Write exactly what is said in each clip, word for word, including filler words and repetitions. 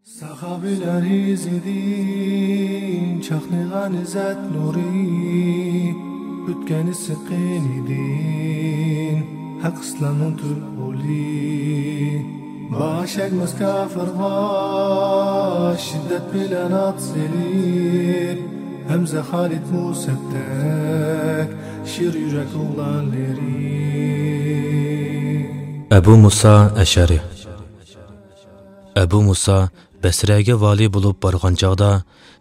ساخاۋىلەر ئىزىدىن چاقنىغان ئىززەت نۇرى، ئۆتكەن ئىسسىق قېنىدىن ھەق ئىسلامنىڭ تۈپ غولى. باش ئەگمەس كاپىرغا شىددەت بىلەن ئات سېلىپ، ھەمزە خالىد مۇسەپتەك شىر يۈرەك ئوغلانلىرى. ئەبۇ مۇسا ئەشئەرى. ئەبۇ مۇسا بەسرەگە ۋالىي بولۇپ بارغان چاغدا،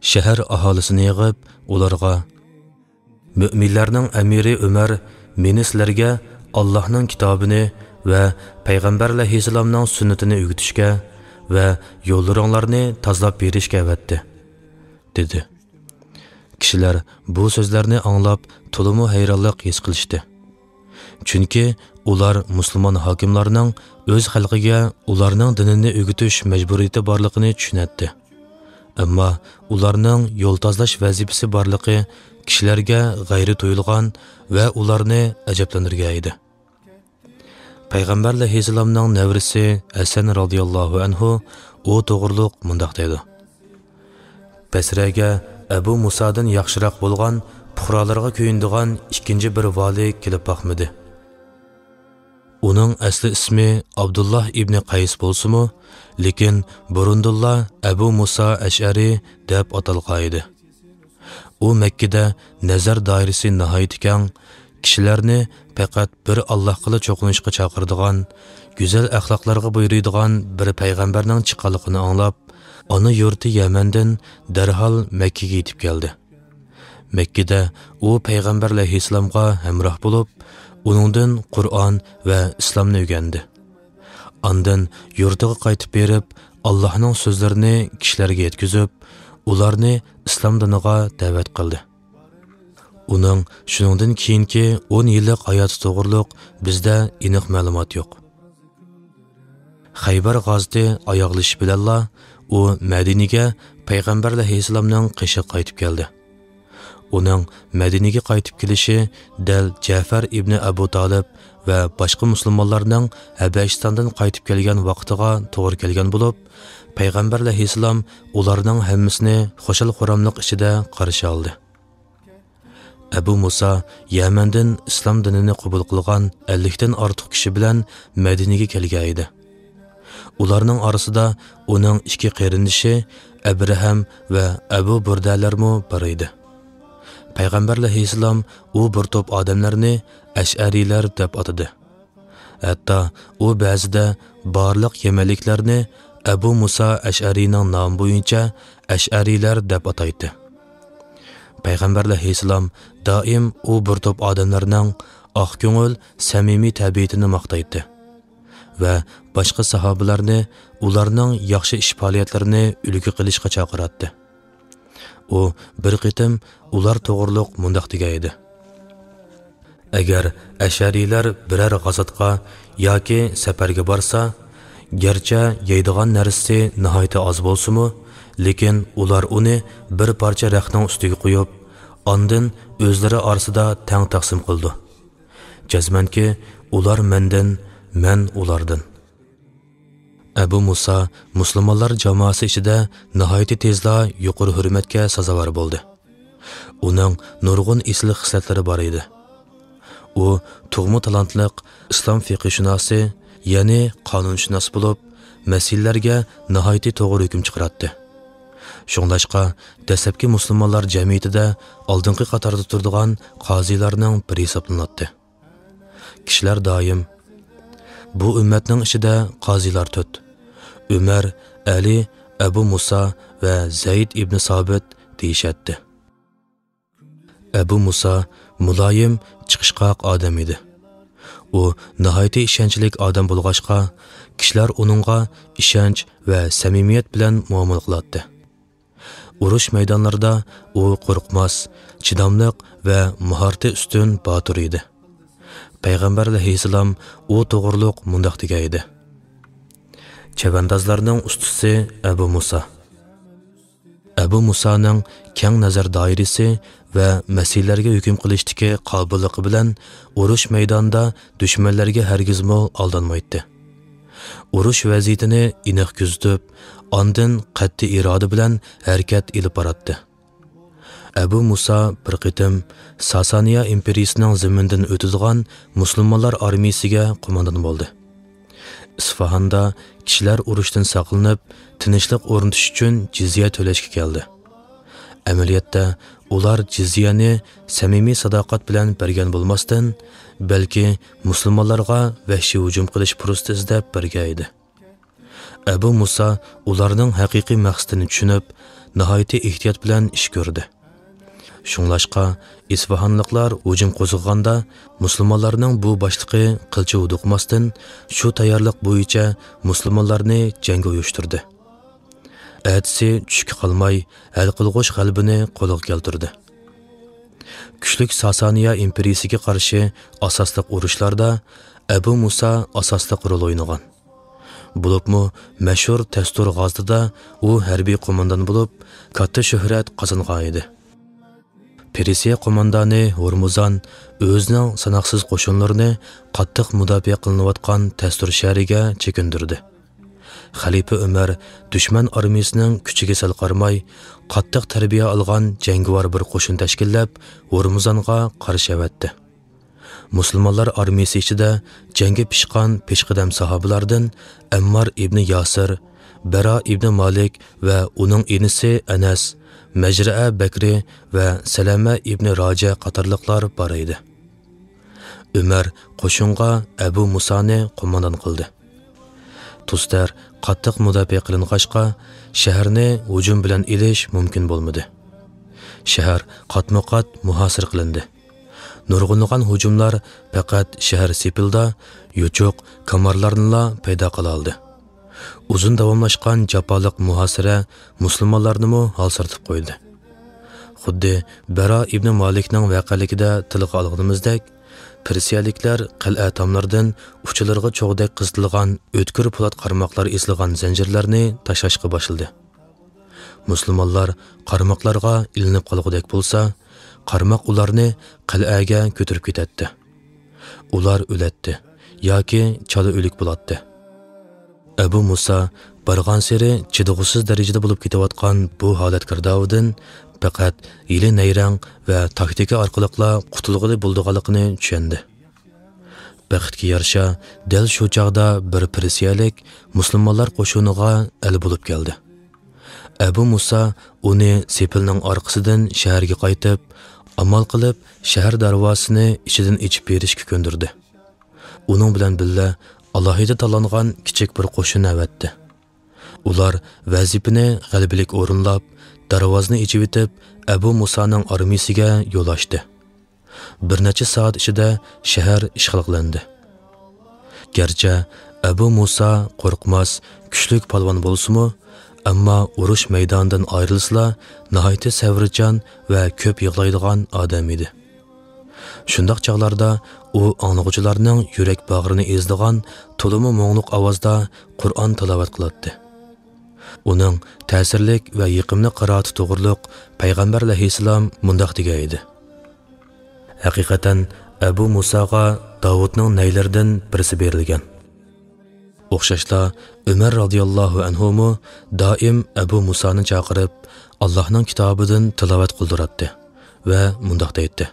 شەھەر ئاھالىسىنى يىغىپ، ئۇلارغا، «مۆمىنلەرنىڭ ئەمىرى ئۆمەر مېنى سىلەرگە ئاللاھنىڭ كىتابىنى ۋە پەيغەمبەر ئەلەيھىسسالامنىڭ سۈننىتىنى ئۆگىتىشكە ۋە يوللىرىڭلارنى تازىلاپ بېرىشكە ئەۋەتتى» دېدى. كىشىلەر بۇ سۆزلەرنى ئاڭلاپ تولىمۇ ھەيرانلىق ھېس قىلىشتى. چۈنكى ئۇلار مۇسۇلمان ھاكىملارنىڭ ئۆز خەلقىگە ئۇلارنىڭ دىنىنى ئۆگىتىش مەجبۇرىيىتى بارلىقىنى چۈشىنەتتى. ئەمما ئۇلارنىڭ يول تازىلاش ۋەزىپىسى بارلىقى كىشىلەرگە غەيرىي تۇيۇلغان ۋە ئۇلارنى ئەجەبلەندۈرگەن ئىدى. پەيغەمبەر ئەلەيھىسسالامنىڭ نەۋرىسى ھەسەن رازىياللاھۇ ئەنھۇ ئۇ توغرۇلۇق مۇنداق دەيدۇ: بەسرەگە ئەبۇ مۇسادىن ياخشىراق بولغان، پۇقرالارغا كۆيۈنىدىغان ئىككىنچى بىر ۋالىي كېلىپ باقمىدى. ئۇنىڭ ئەسلى ئىسمى ئابدۇللاھ ئىبنى قەيس بولسىمۇ، لېكىن بۇرۇندىنلا ئەبۇ مۇسا ئەشئەرى دەپ ئاتالغانىدى. ئۇ مەككىدە نەزەر دائىرىسى ناھايىتى كەڭ، كىشىلەرنى پەقەت بىر ئاللاھقىلا چوقۇنۇشقا چاقىرىدىغان، گۈزەل ئەخلاقلارغا بۇيرۇيدىغان بىر پەيغەمبەرنىڭ چىققانلىقىنى ئاڭلاپ، ئانا يۇرتى يەمەندىن دەرھال مەككىگە يېتىپ كەلدى. مەككىدە ئۇ پەيغەمبەر ئەلەيھىسسالامغا ھەمراھ بولۇپ، ئۇنىڭدىن قۇرئان ۋە ئىسلامنى ئۆگەندى. ئاندىن يۇرتىغا قايتىپ بېرىپ، ئاللاھنىڭ سۆزلىرىنى كىشىلەرگە يەتكۈزۈپ، ئۇلارنى ئىسلام دىنىغا دەۋەت قىلدى. ئۇنىڭ شۇنىڭدىن كېيىنكى ئون يىللىق ھاياتى توغرۇلۇق بىزدە ئېنىق مەلۇمات يوق. خەيبەر غازىتى ئاياغلىشىش بىلەنلا ئۇ مەدىنىگە پەيغەمبەر ئەلەيھىسسالامنىڭ قېشىغا قايتىپ كەلدى. ئۇنىڭ مەدىنىگە قايتىپ كېلىشى دەل جەفەر ئىبنى ئەبۇ تالىپ ۋە باشقا مۇسۇلمانلارنىڭ ھەبەشىستاندىن قايتىپ كەلگەن ۋاقتىغا توغرا كەلگەن بولۇپ، پەيغەمبەر ئەلەيھىسسالام ئۇلارنىڭ ھەممىسىنى خۇشال-خۇراملىق ئىچىدە قارشى ئالدى. ئەبۇ مۇسا يەمەندىن ئىسلام دىنىنى قوبۇل قىلغان ئەللىكتىن ئارتۇق كىشى بىلەن مەدىنىگە كەلگەن ئىدى. ئۇلارنىڭ ئارىسىدا ئۇنىڭ ئىككى قېرىندىشى ئەبرەھەم ۋە ئەبۇ بۇردەلەرمۇ بار ئىدى. پەيغەمبەر ئەلەيھىسسالام ئۇ بىر توپ ئادەملەرنى ئەشئەرىيلەر دەپ ئاتىدى. ھەتتا ئۇ بەزىدە بارلىق يەمەنلىكلەرنى ئەبۇ مۇسا ئەشئەرىينىڭ نامى بويىچە ئەشئەرىيلەر دەپ ئاتايتتى. پەيغەمبەر ئەلەيھىسسالام دائىم ئۇ بىر توپ ئادەملەرنىڭ ئاق كۆڭۈل، سەمىمىي تەبىئىتىنى ماختايتتى ۋە باشقا ساھابىلەرنى ئۇلارنىڭ ياخشى ئىش-پائالىيەتلىرىنى ئۈلگە قىلىشقا چاقىراتتى. ئۇ بىر قېتىم ئۇلار توغرۇلۇق مۇنداق دېگەن ئىدى: ئەگەر ئەشئەرىيلەر بىرەر غازاتقا ياكى سەپەرگە بارسا، گەرچە يەيدىغان نەرسىسى ناھايىتى ئاز بولسىمۇ، لېكىن ئۇلار ئۇنى بىر پارچە رەختنىڭ ئۈستىگە قويۇپ، ئاندىن ئۆزلىرى ئارىسىدا تەڭ تەقسىم قىلىدۇ. جەزمەنكى، ئۇلار مەندىن، مەن ئۇلاردىن. ئەبۇ مۇسا مۇسۇلمانلار جامائىسى ئىچىدە ناھايىتى تېزلا يۇقىرى ھۆرمەتكە سازاۋەر بولدى. ئۇنىڭ نۇرغۇن ئېسىل خىسلەتلىرى بار ئىدى. ئۇ تۇغما تالانتلىق ئىسلام فىقىھشۇناسى، يەنى قانۇنشۇناس بولۇپ، مەسىلىلەرگە ناھايىتى توغرا ھۆكۈم چىقىراتتى. شۇڭلاشقا، دەسلەپكى مۇسۇلمانلار جەمئىيىتىدە ئالدىنقى قاتاردا تۇرىدىغان قازىلارنىڭ بىرى ھېسابلىناتتى. كىشىلەر دائىم، «بۇ ئۈممەتنىڭ ئىچىدە قازىلار تۆت: ئۆمەر، ئەلى، ئەبۇ مۇسا ۋە زەيد ئىبنى سابىت» دېيىشەتتى. ئەبۇ مۇسا مۇلايىم، چىقىشقاق ئادەم ئىدى. ئۇ ناھايىتى ئىشەنچلىك ئادەم بولغاچقا، كىشىلەر ئۇنىڭغا ئىشەنچ ۋە سەمىمىيەت بىلەن مۇئامىلە قىلاتتى. ئۇرۇش مەيدانلىرىدا ئۇ قورقماس، چىداملىق ۋە ماھارىتى ئۈستۈن باتۇر ئىدى. پەيغەمبەر ئەلەيھىسسالام ئۇ توغرۇلۇق مۇنداق دېگەن ئىدى: «چەۋەندازلارنىڭ ئۇستىسى ئەبۇ مۇسا.» ئەبۇ مۇسانىڭ كەڭ نەزەر دائىرىسى ۋە مەسىلىلەرگە ھۆكۈم قىلىشتىكى قابىللىقى بىلەن ئۇرۇش مەيدانىدا دۈشمەنلەرگە ھەرگىزمۇ ئالدانمايتتى. ئۇرۇش ۋەزىيىتىنى ئېنىق كۆزىتىپ، ئاندىن قەتئىي ئىرادە بىلەن ھەرىكەت ئېلىپ باراتتى. ئەبۇ مۇسا بىر قېتىم ساسانىيە ئىمپېرىيىسىنىڭ زېمىنىدىن ئۆتىدىغان مۇسۇلمانلار ئارمىيىسىگە قوماندان بولدى. ئىسفاھاندا كىشىلەر ئۇرۇشتىن ساقلىنىپ، تىنچلىق ئورنىتىش ئۈچۈن جىزيە تۆلەشكە كەلدى. ئەمەلىيەتتە، ئۇلار جىزيەنى سەمىمىي ساداقەت بىلەن بەرگەن بولماستىن، بەلكى مۇسۇلمانلارغا ۋەھشىي ھۇجۇم قىلىش پۇرسىتى ئىزدەپ بەرگەن ئىدى. ئەبۇ مۇسا ئۇلارنىڭ ھەقىقىي مەقسىتىنى چۈشىنىپ، ناھايىتى ئېھتىيات بىلەن ئىش كۆردى. شۇڭلاشقا، ئىسفاھانلىقلار ھۇجۇم قوزغىغاندا، مۇسۇلمانلارنىڭ بۇ باشلىقى قىلچە ھودۇقماستىن، شۇ تەييارلىق بويىچە مۇسۇلمانلارنى جەڭگە ئۇيۇشتۇردى. ئەتىسى چۈشكە قالماي، ھەل قىلغۇچ غەلىبىنى قولغا كەلتۈردى. كۈچلۈك ساسانىيە ئىمپېرىيىسىگە قارشى ئاساسلىق ئۇرۇشلاردا ئەبۇ مۇسا ئاساسلىق رول ئوينىغان. بولۇپمۇ مەشھۇر تەستۇر غازىتىدا ئۇ ھەربىي قوماندان بولۇپ، كاتتا شۆھرەت قازانغان ئىدى. پېرسىيە قوماندانى ھورمۇزان ئۆزىنىڭ ساناقسىز قوشۇنلىرىنى قاتتىق مۇداپىئە قىلىنىۋاتقان تەستۇر شەھىرىگە چېكىندۈردى. خەلىپە ئۆمەر دۈشمەن ئارمىيىسىنىڭ كۈچىگە سەل قارىماي، قاتتىق تەربىيە ئالغان جەڭگىۋار بىر قوشۇن تەشكىللەپ، ھورمۇزانغا قارشى ئەۋەتتى. مۇسۇلمانلار ئارمىيىسى ئىچىدە جەڭگە پىشقان پېشقەدەم ساھابىلاردىن ئەممار ئىبنى ياسىر، بەرا ئىبنى مالىك ۋە ئۇنىڭ ئىنىسى ئەنەس، مەجرەئە بەكرى ۋە سەلەمە ئىبنى راجە قاتارلىقلار بار ئىدى. ئۆمەر قوشۇنغا ئەبۇ مۇسانى قوماندان قىلدى. تۇستار قاتتىق مۇداپىئە قىلىنغاچقا، شەھەرنى ھۇجۇم بىلەن ئېلىش مۇمكىن بولمىدى. شەھەر قاتمۇ قات مۇھاسىرە قىلىندى. نۇرغۇنلىغان ھۇجۇملار پەقەت شەھەر سېپىلدا يوچۇق كامارلارنىلا پەيدا قىلالىدى. ئۇزۇن داۋاملاشقان جاپالىق مۇھاسىرە مۇسۇلمانلارنىمۇ ھالسىرىتىپ قويدى. خۇددى بەرا ئىبنى مالىكنىڭ ۋەقەلىكىدە تىلغا ئالغىنىمىزدەك، پېرسىيەلىكلەر قەلئە تاملىرىدىن ئۇچىلىرىغا چوغدەك قىزىتىلغان ئۆتكۈر پولات قارماقلار ئېسىلغان زەنجىرلەرنى تاشلاشقا باشلىدى. مۇسۇلمانلار قارماقلارغا ئىلىنىپ قالغۇدەك بولسا، قارماق ئۇلارنى قەلئەگە كۆتۈرۈپ كېتەتتى. ئۇلار ئۆلەتتى ياكى چالا ئۆلۈك بولاتتى. ئەبۇ مۇسا بارغانسېرى چىدىغۇسىز دەرىجىدە بولۇپ كېتىۋاتقان بۇ ھالەت گىردابىدىن پەقەت ھىيلە-نەيرەڭ ۋە تاكتىكا ئارقىلىقلا قۇتۇلغىلى بولىدىغانلىقىنى چۈشەندى. بەختكە يارىشا، دەل شۇ چاغدا بىر پېرسىيەلىك مۇسۇلمانلار قوشۇنىغا ئەل بولۇپ كەلدى. ئەبۇ مۇسا ئۇنى سېپىلنىڭ ئارقىسىدىن شەھەرگە قايتىپ، ئامال قىلىپ شەھەر دەرۋازىسىنى ئىچىدىن ئېچىپ بېرىشكە كۆندۈردى. ئۇنىڭ بىلەن بىللە ئالاھىدە تاللانغان كىچىك بىر قوشۇن ئەۋەتتى. ئۇلار ۋەزىپىنى غەلىبىلىك ئورۇنلاپ، دەرۋازىنى ئېچىۋېتىپ، ئەبۇ مۇسانىڭ ئارمىيىسىگە يول ئاچتى. بىر نەچچە سائەت ئىچىدە شەھەر ئىشغال قىلىندى. گەرچە ئەبۇ مۇسا قورقماس، كۈچلۈك پالۋان بولسىمۇ، ئەمما ئۇرۇش مەيدانىدىن ئايرىلسىلا، ناھايىتى سەۋرچان ۋە كۆپ يىغلايدىغان ئادەم ئىدى. شۇنداق چاغلاردا ئۇ ئاڭلىغۇچىلارنىڭ يۈرەك باغرىنى ئېزىدىغان تولىمۇ مۇڭلۇق ئاۋازدا قۇرئان تىلاۋەت قىلاتتى. ئۇنىڭ تەسىرلىك ۋە يېقىملىق قىرائىتى توغرۇلۇق پەيغەمبەر ئەلەيھىسسالام مۇنداق دېگەن ئىدى: «ھەقىقەتەن ئەبۇ مۇساغا داۋۇتنىڭ نەيلىرىدىن بىرسى بېرىلگەن.» ئوخشاشلا ئۆمەر رازىياللاھۇ ئەنھۇمۇ دائىم ئەبۇ مۇسانى چاقىرىپ، ئاللاھنىڭ كىتابىدىن تىلاۋەت قىلدۇراتتى ۋە مۇنداق دەيتتى: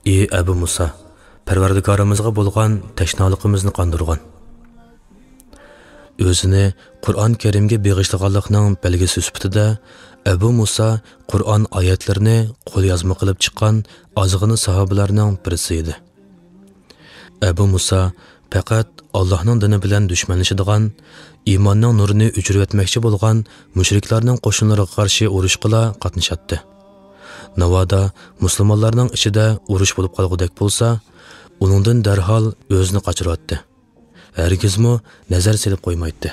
«ئى ئەبۇ مۇسا، پەرۋەردىگارىمىزغا بولغان تەشنالىقىمىزنى قاندۇرغان.» ئۆزىنى قۇرئان كەرىمگە بېغىشلىغانلىقنىڭ بەلگىسى سۈپىتىدە، ئەبۇ مۇسا قۇرئان ئايەتلىرىنى قوليازما قىلىپ چىققان ئازغىنە ساھابىلەرنىڭ بىرسى ئىدى. ئەبۇ مۇسا پەقەت ئاللاھنىڭ دىنى بىلەن دۈشمەنلىشىدىغان، ئىماننىڭ نۇرىنى ئۆچۈرۈۋەتمەكچى بولغان مۇشرىكلارنىڭ قوشۇنلىرىغا قارشى ئۇرۇشقىلا قاتنىشاتتى. ناۋادا مۇسۇلمانلارنىڭ ئىچىدە ئۇرۇش بولۇپ قالغۇدەك بولسا، ئۇنىڭدىن دەرھال ئۆزىنى قاچۇراتتى. ھەرگىزمۇ نەزەر سېلىپ قويمايتتى.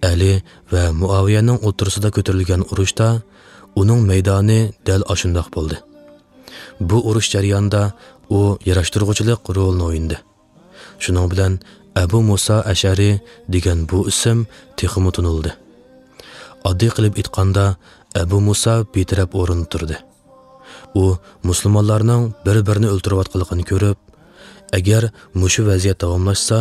ئەلى ۋە مۇئاۋىيەنىڭ ئوتتۇرىسىدا كۆتۈرۈلگەن ئۇرۇشتا ئۇنىڭ مەيدانى دەل ئاشۇنداق بولدى. بۇ ئۇرۇش جەريانىدا ئۇ ياراشتۇرغۇچىلىق رولىنى ئوينىدى. شۇنىڭ بىلەن ئەبۇ مۇسا ئەشئەرى دېگەن بۇ ئىسىم تېخىمۇ تونۇلدى. ئاددىي قىلىپ ئېيتقاندا، ئەبۇ مۇسا بىتەرەپ ئورۇندا تۇردى. ئۇ مۇسۇلمانلارنىڭ بىر-بىرىنى ئۆلتۈرۈۋاتقانلىقىنى كۆرۈپ، ئەگەر مۇشۇ ۋەزىيەت داۋاملاشسا،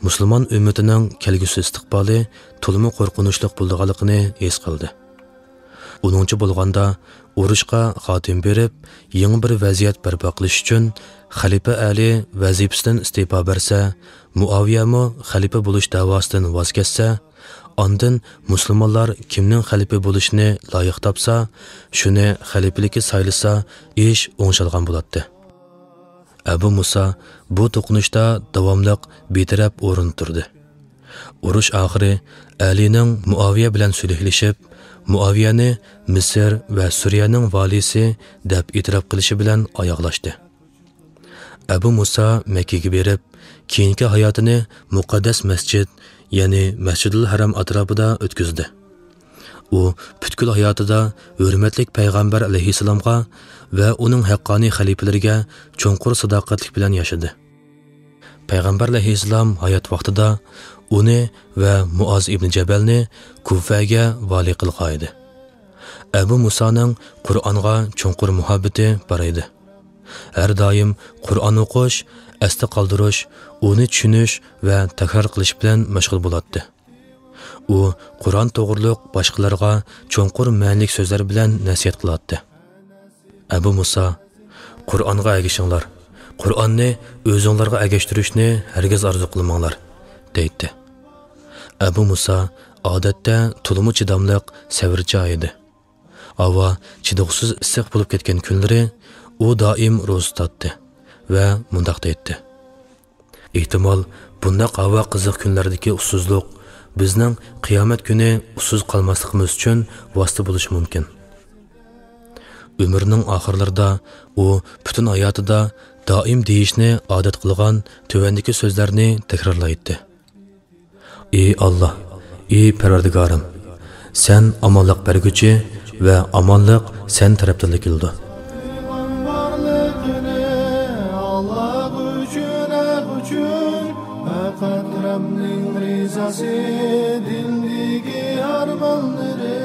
مۇسۇلمان ئۈممىتىنىڭ كەلگۈسى ئىستىقبالى تولىمۇ قورقۇنچلۇق بولىدىغانلىقىنى ھېس قىلدى. ئۇنىڭچە بولغاندا، ئۇرۇشقا خاتىمە بېرىپ، يېڭى بىر ۋەزىيەت بەرپا قىلىش ئۈچۈن خەلىپە ئەلى ۋەزىپىسىدىن ئىستېپا بەرسە، مۇئاۋىيەمۇ خەلىپە بولۇش دەۋاسىدىن ۋاز كەچسە، ئاندىن مۇسۇلمانلار كىمنىڭ خەلىپە بولۇشىنى لايىق تاپسا، شۇنى خەلىپىلىككە سايلىسا، ئىش ئوڭشالغان بولاتتى. ئەبۇ مۇسا بۇ توقۇنۇشتا داۋاملىق بىتەرەپ ئورۇندا تۇردى. ئۇرۇش ئاخىرى ئەلىنىڭ مۇئاۋىيە بىلەن سۈلھىلىشىپ، مۇئاۋىيەنى مىسىر ۋە سۈرىيەنىڭ ۋالىيسى دەپ ئېتىراپ قىلىشى بىلەن ئاياغلاشتى. ئەبۇ مۇسا مەككىگە بېرىپ، كېيىنكى ھاياتىنى مۇقەددەس مەسچىت، يەنى مەسجىدۇل ھەرەم ئەتراپىدا ئۆتكۈزدى. ئۇ پۈتكۈل ھاياتىدا ھۆرمەتلىك پەيغەمبەر ئەلەيھىسسالامغا ۋە ئۇنىڭ ھەققانىي خەلىپىلىرىگە چوڭقۇر ساداقەتلىك بىلەن ياشىدى. پەيغەمبەر ئەلەيھىسسالام ھايات ۋاقتىدا ئۇنى ۋە مۇئاز ئىبنى جەبەلنى كۇفەگە ۋالىي قىلغان ئىدى. ئەبۇ مۇسانىڭ قۇرئانغا چوڭقۇر مۇھەببىتى بار ئىدى. ھەر دائىم قۇرئان ئوقۇش، ئەستە قالدۇرۇش، ئۇنى چۈشىنىش ۋە تەكرار قىلىش بىلەن مەشغۇل بولاتتى. ئۇ قۇرئان توغرۇلۇق باشقىلارغا چوڭقۇر مەنىلىك سۆزلەر بىلەن نەسىھەت قىلاتتى. ئەبۇ مۇسا، «قۇرئانغا ئەگىشىڭلار، قۇرئاننى ئۆزۈڭلارغا ئەگەشتۈرۈشنى ھەرگىز ئارزۇ قىلماڭلار» دەيتتى. ئەبۇ مۇسا ئادەتتە تولىمۇ چىداملىق، سەۋرچان ئىدى. ھاۋا چىدىغۇسىز ئىسسىق بولۇپ كەتكەن كۈنلىرى ئۇ دائىم روزا تۇتاتتى ۋە مۇنداق دەيتتى: «ئېھتىمال، بۇنداق ھاۋا قىزىق كۈنلەردىكى ئۇسسۇزلۇق بىزنىڭ قىيامەت كۈنى ئۇسسۇز قالماسلىقىمىز ئۈچۈن ۋاسىتە بولۇشى مۇمكىن.» ئۆمرىنىڭ ئاخىرلىرىدا ئۇ پۈتۈن ھاياتىدا دائىم دېيىشنى ئادەت قىلغان تۆۋەندىكى سۆزلەرنى تەكرارلايتتى: «ئى ئاللا، ئى پەرۋەردىگارىم، سەن ئامانلىق بەرگۈچى ۋە ئامانلىق سەن تەرەپتىنلا كېلىدۇ.» پەقەت رەبنىڭ رىزاسى دىلدىكى ئارمانلىرى.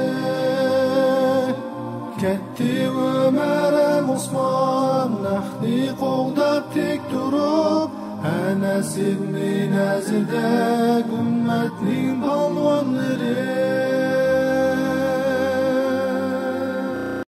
كەتتى ئۆمەر ھەم ئوسمان، ھەقنى قوغداپ تىك تۇرۇپ، ئەنەس ئىبنى نەزىردەك ئۈممەتنىڭ پالۋانلىرى.